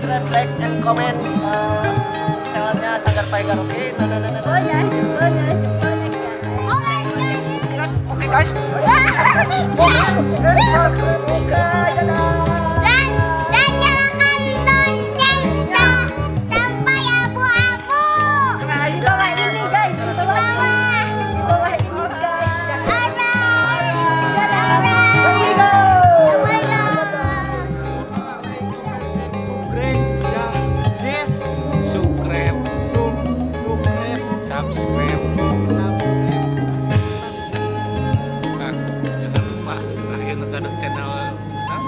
Subscribe, like, and comment channelnya Sanggar Panghegar, oke? Nah, nah, nah, nah, nah. Oh ya, oh ya, oh ya. Oke guys. Oke, dadah. Dan nyalakan lonceng sampai abu-abu. Di bawah ini, guys, di bawah Bawah. Di bawah ini, guys. Jangan Alright. Alright. Subscribe ya, guys. Subscribe. Subscribe. Subscribe. Subscribe. Nah, jangan lupa ayo nonton channel, nah,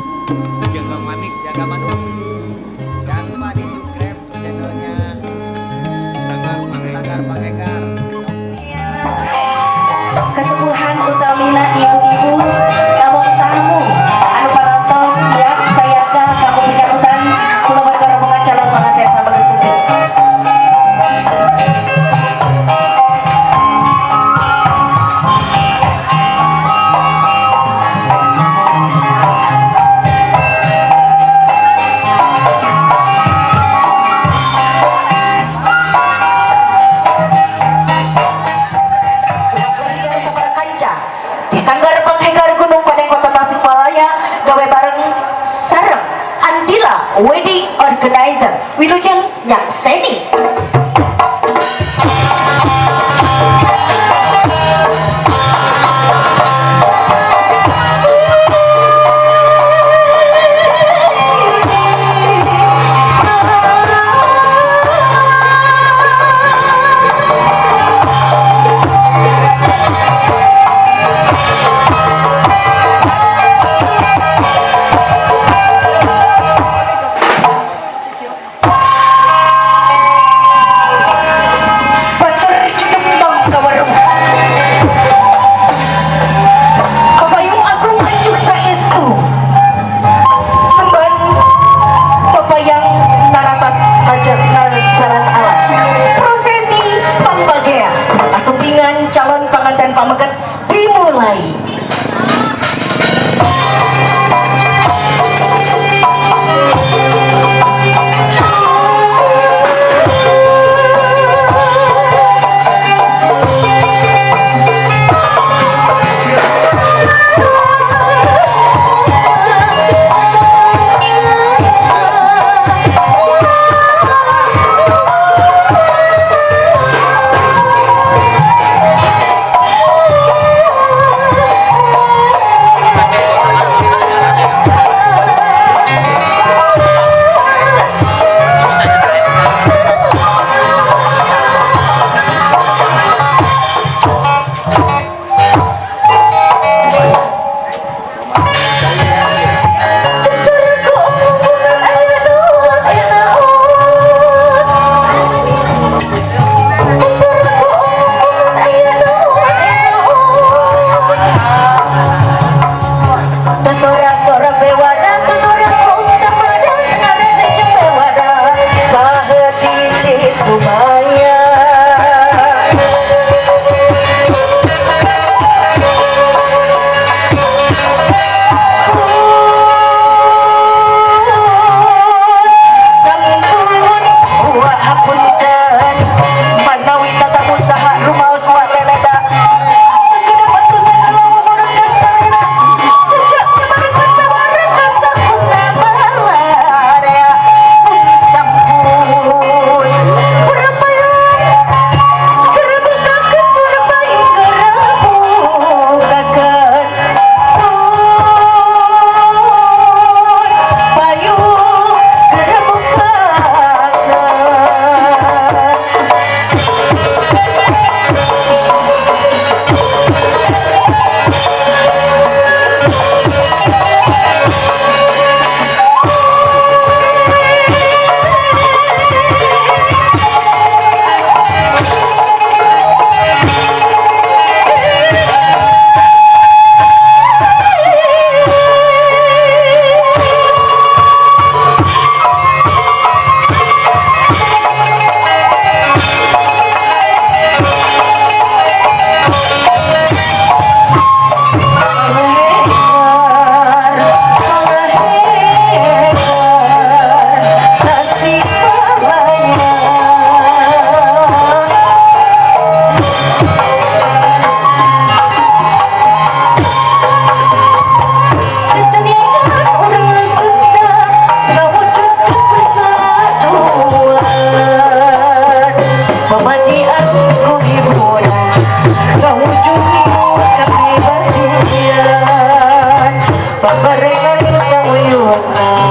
Jaga Manik. Jaga Manuk. Jangan lupa di subscribe channelnya Sanggar Panghegar. Sanggar Panghegar. Kesepuhan, utamina ibu-ibu, namung tamu anu parantos siap sayaga kanggo penyambutan kulawarga rombongan calon pengantin pameget sumping. Sabara kanca di Sanggar Panghegar Gunung Padeng, Kota Tasikmalaya, gawe bareng sareng Andila Wedding Organizer. Wilujeng nyakseni.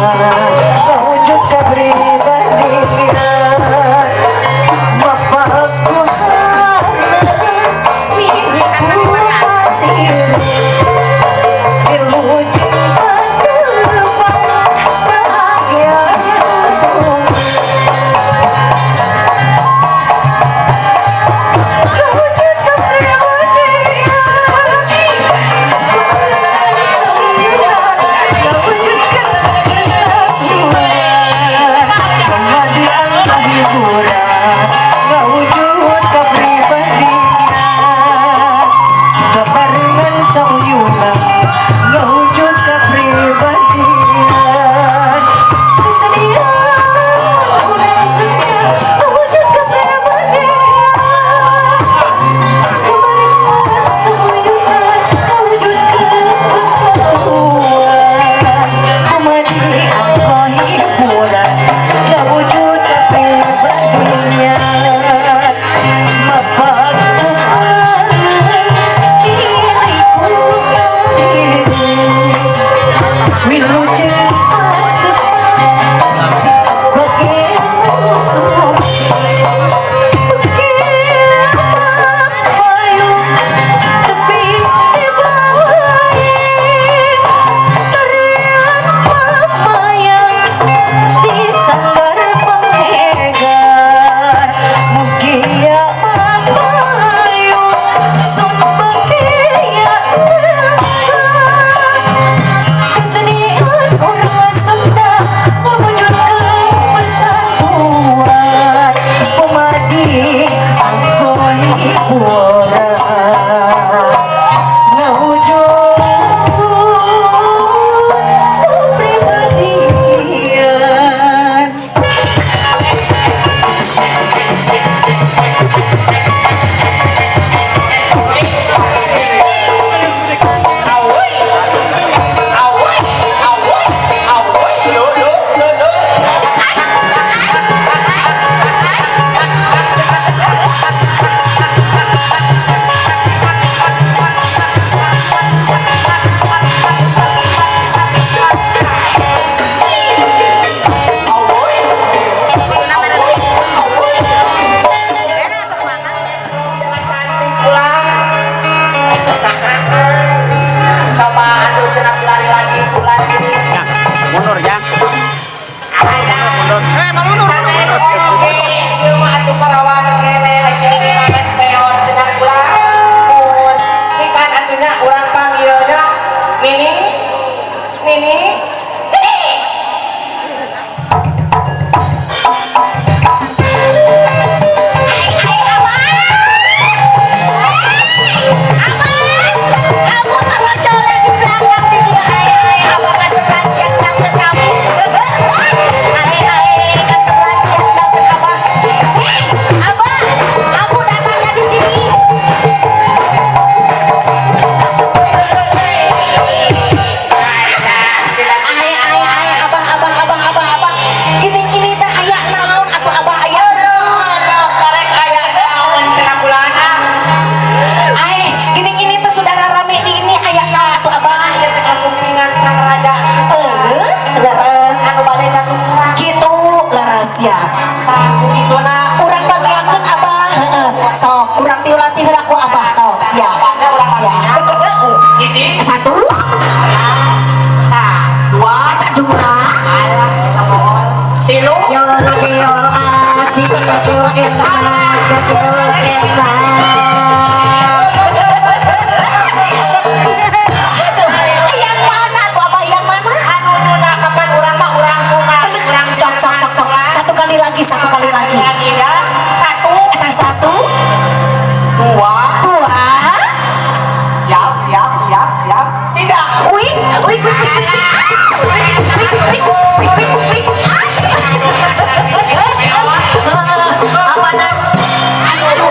Ngawujud kepribadian Mapaguhana Mihiku hadir Wilujeng tetepang bahagia semua. Ngawujud kepribadian Ngawujudkan persatuan Pemadi Allah hiburan Ngawujud kepribadian Kebarengan sauyunan Ngawujud kepribadian Kesenian urang Sunda Ngawujud kepribadian Kebarengan sauyunan Ngawujudkan persatuan Pemadi Allah hiburan Ngawujud kepribadian Mapaguhana diriku Wilujeng patepang bagian sumpi Payung tepi dibawain Teriak pamayang di sanggar panghegar Mugia mapayung sun bagia Kesenian orang Sunda mewujudkan persatuan Pemadi anggo hiburan Ngawujud kepribadian. Cantik pulang. Coba atuh cenah lari lagi sebelah sini. Mundur ya. Mundur. Eh, mundur, mundur. Oke, ieu mah atuh parawan kene sini mah geus peot cenah pulang. Mun sikan atuh nya urang panggilnya Nini. Nini. Nini. Kamu terjolnya di belakang tinggi. Hai hai, abang kasetan siang dangdut kamu. Hai hai, kasetan siang dangdut abang. Hei, abang, kamu datangnya di sini. Hai hai hai, abang abang abang abang abang. Gini gini teh aya naon atuh abah aya naon. Karek aya naon cenah pulang ah. Ai, gini gini teh sudah rame di ini aya naon atuh abah. Ieu teh kasumpingan sang raja. Eleuh, leres. Anu bade jatuh kurang. Gitu leres ya. Tah kituna Urang panggihakeun abah, heeh. Sok, urang tiulatih heula ku abah, sok, siap. Siap. Heeh. Hiji, Satu, tah, dua, eta dua. alah kita bohong. Tilu, Yo yo asik, yo enak, yo enak. Aduh, yang mana tuh abah, yang mana? Anu nuna kapan urang mah urang suka, urang Sok, sok, sok, sok. Satu kali lagi, satu kali lagi. Lagi ya. Satu, Eta satu, dua, dua. Siap, siap, siap, siap. Tiga. Wih, wih, wih, wih, wih, wih, wih, wih, wih, wih. Apa dan? Aduh,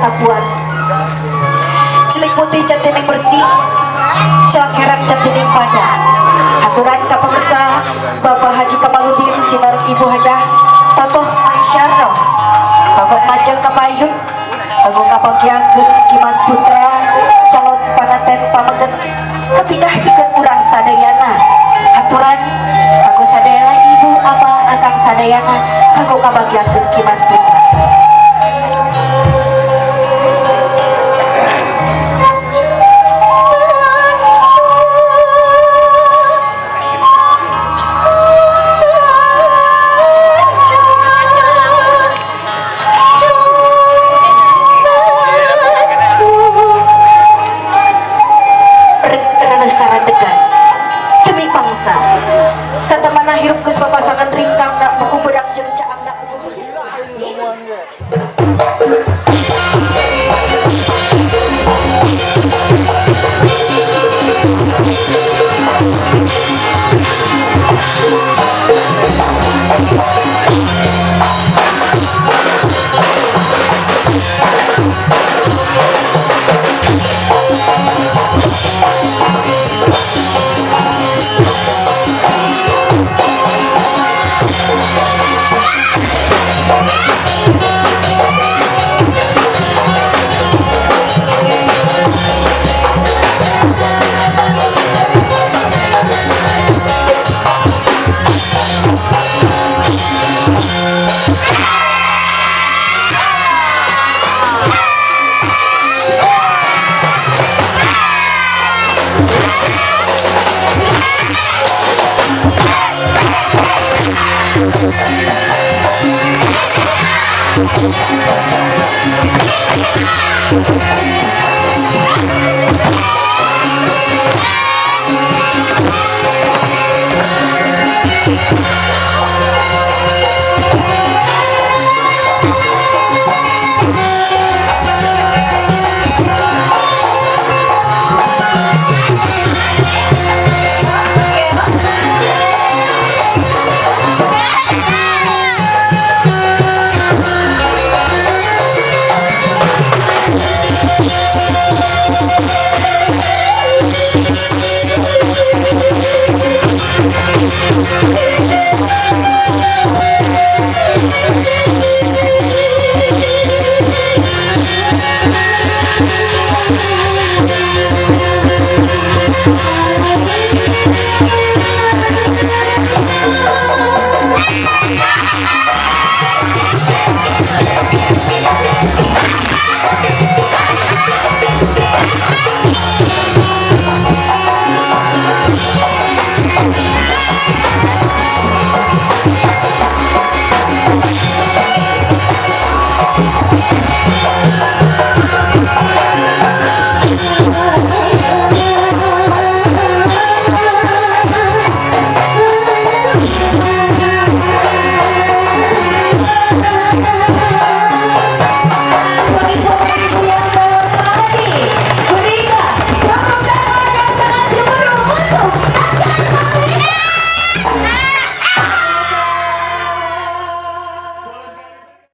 sasapuan. Cilik putih catining bersih, celak herang catining pada. Aturan ka pemirsa Bapak Haji Kamaludin sinar Ibu Hajah Totoh Maisyarah. Bapak Majeng Kapayun, kanggo kapanggihakeun Ki Mas Putra calon panganten pameget kepindah pikeun urang sadayana. Aturan kanggo sadayana ibu abah akang sadayana kanggo kabagiakeun Ki Mas Putra. Demi bangsa satamana hirup geus papasangan ringkang nak buku bedang jeung caang nak buku.